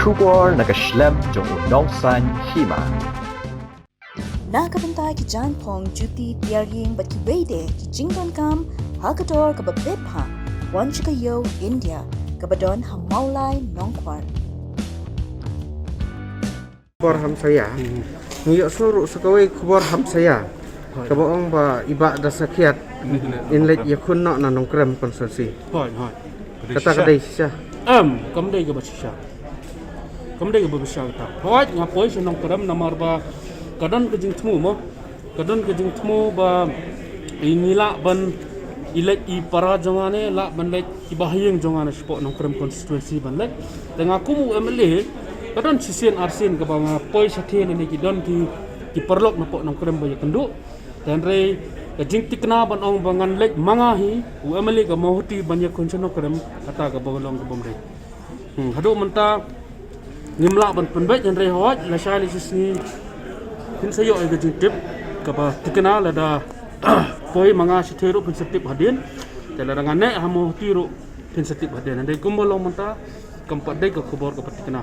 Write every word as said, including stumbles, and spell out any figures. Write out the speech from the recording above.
Khubor na ka shlem jong u nongsan hima. Na ka bynta ki jaiñphong, juti, tiar ïing bad kiwei de ki jingdonkam ha ka dor kaba bit bha, wan sha ka ïew India kaba don ha Mawlai Nongkwar. Khubor hamsaïa. Ngi ïoh shuh ruh sa kawei khubor hamsaïa kaba ong ba i Bah Da Sakhiat in leit ïakhun noh na Nongkrem constituency. Hooid, hooid. Kata ka dei shisha? Em, kam dei kaba shisha. Kam dei kaba shisha kata. Hooid, nga poi sha Nongkrem namar ba ka don ka jingthmu mo. Ka don ka jingthmu ba i ngi lah ban i leit i para jong nga ne lah ban leit i bahaïing jong nga na shapoh Nongkrem constituency ban leit. Te nga kum u MLA ka don shisien arsien kaba nga poi shatei ne ki don ki ki paralok napoh Nongkrem ba ïakynduh. Te hynrei ka jingtikna ban ong ba ngan leit ma nga hi u MLA ka Mawhati ban ïakhun sha Nongkrem, kata kaba long ka bym dei. Hmm, haduh mynta ngim lah ban pynbeit, hynrei hooid lashai lashisngi phin sa ïoh ïa ka jingtip kaba tikna, lada poi ma nga shatei ruh phin sa tip hadien. Te lada nga neh ha Mawhati ruh phin sa tip hadien. Hynrei kumba long mynta kam pat dei ka khubor kaba tikna.